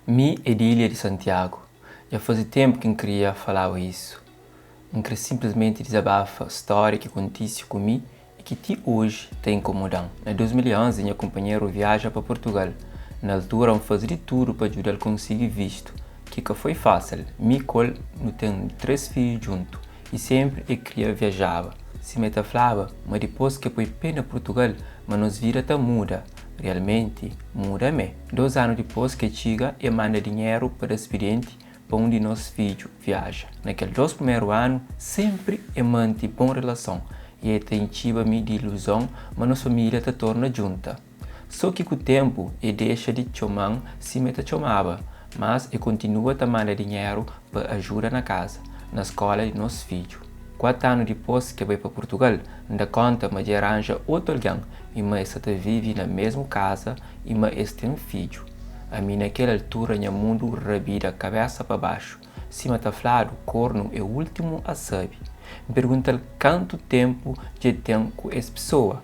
Mi é di Ilha di Santiagu. Dja faze ténpu ki N kria falaba isu. N kre sinplismenti dizabafa stória ki kontise ku mi i ki ti oji ta inkomoda-m. Na 2011, nha kunpanheru viaja pa Purtugal. Na altura, N faze di tudu pa djuda-l konsigi vistu, ki ka foi fásil. Mi ku el nu ten 3 fidju djuntu i sénpri e kria viajaba. Sima e ta flaba ma dipôs ki e poi pé na Purtugal ma nos vida ta muda. Realmenti, muda mé. Dôs anu dipôs ki e txiga, e manda dinheru pa da spidienti pa un di nos fidju viaja. Na kel dôs primeru anu, sénpri e mante bon relason i e ta intxiba mi di iluzon ma nos família ta torna djunta. Sô ki ku ténpu e dexa di txoma-m sima e ta txomaba, mas e kontinua ta manda dinheru pa ajuda na kaza, na skóla di nos fidju. Kuatu anu dipôs ki e bai pa Purtugal, N da kónta ma dja e ranja otu algen i ma es sa ta vive na mésmu kaza i ma es ten fidju. Ami na kel altura nha mundu rabida kabésa pa baxu. Sima ta fladu, kornu é últimu a sabe. N pergunta-l kantu ténpu dja e ten ku es pesoa.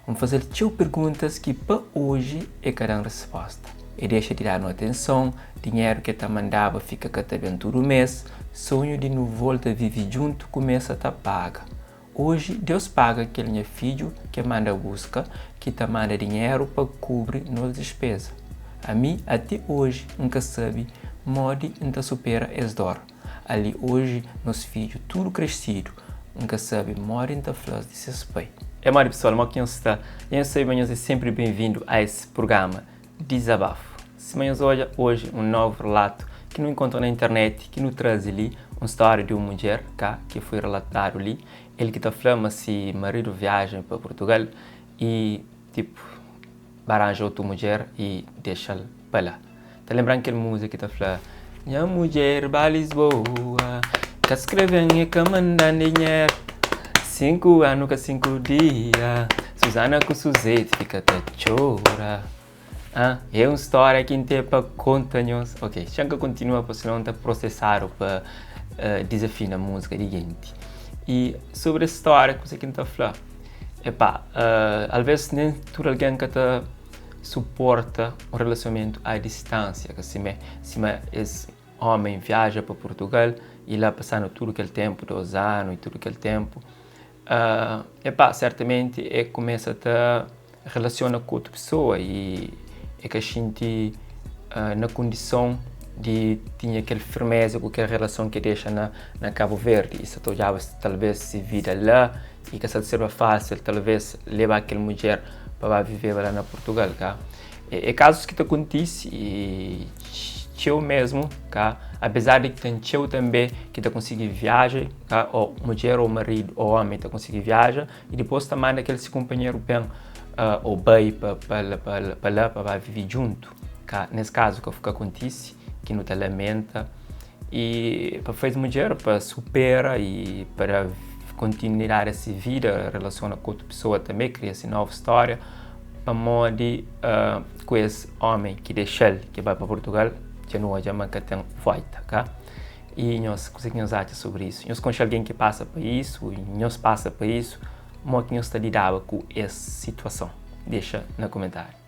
N faze-l txeu perguntas ki pa oji e ka da-m resposta. E dexa di da-nu atenson, dinheru ki e ta mandaba fika ka ta ben tudu mês, sonhu di nu volta vive djuntu kumesa ta paga. Oji Deus paga kel nha fidju ki e manda buska, ki ta manda dinheru pa kubri nos dispeza. Ami ati oji N ka sabe modi N ta supera es dor. Ali oji nos fidju tudu kresidu, N ka sabe modi N ta fla-s di ses pai. É modi pessoal, mo ki nhos sta? Dja nhos sabe ma nhos é sempri ben-vindu a es prugrama Dizabafu. Sima nhos odja, oji un novu relatu ki nu inkontra na internet ki nu traze li, un stória di un mudjer ka ki foi relatadu li, el ki ta fla ma si maridu viaja pa Purtugal i tipu ba ranja otu mudjer i dexa-l pa la. Ta lenbra-m kel múzika ki ta fla, Nha mudjer ba Lisboa, ka skrebe-m i ka manda-m dinheru. Sinku anu ka sinku dia, Suzana ku Suzete fika ta txora. Ah, é un stória ki N ten pa konta nhos. Ok, xa N ka kontinua pa sinon N ta prosesadu pa uh, dizafina múzika di genti. I sobri es stória, kusa ki N ta fla? Epá, uh, alvês nen tudu algen ka ta suporta un relasionamentu a distánsia, ka simé, sima es ómen viaja pa Purtugal i la pasanu tudu kel ténpu, dos anu i tudu kel ténpu, uh, epá, sertamenti e kumesa ta relasiona ku otu pesoa i e ka xinti uh, na kondison di tinha kel firmeza ku kel relason ki dexa na, na Cabo Verde i sa ta odjaba talvez si vida la i ka sa ta serba fásil talvez leba kel mudjer pa ba viveba la na Portugal ka é, é kazus ki ta kontise i txeu mesmu ka apesar di ki ten txeu tanbe ki ta konsigi viaja ka ou mudjer ou maridu ou omi ta konsigi viaja i dipôs ta manda kel se kunpanheru ben uh, ou bai pa, pa, pa, pa la pa ba vive djuntu ka nes kazu ka ka kontise ki nu ta lamenta i pa faz mudjer pa supera i para kontinuidadi se vida relasiona ku otu pessoa tanbe kria se novu stória pamodi uh, ku es omi ki dexa-l ki bai pa Portugal dja nu odja ma ka ten volta ka i nhos kuze ki nhos atxa sobri isu nhos konxe algen ki pasa pa isu nhos pasa pa isu mo ki nhos ta lidaba ku es situason dexa na komentáriu.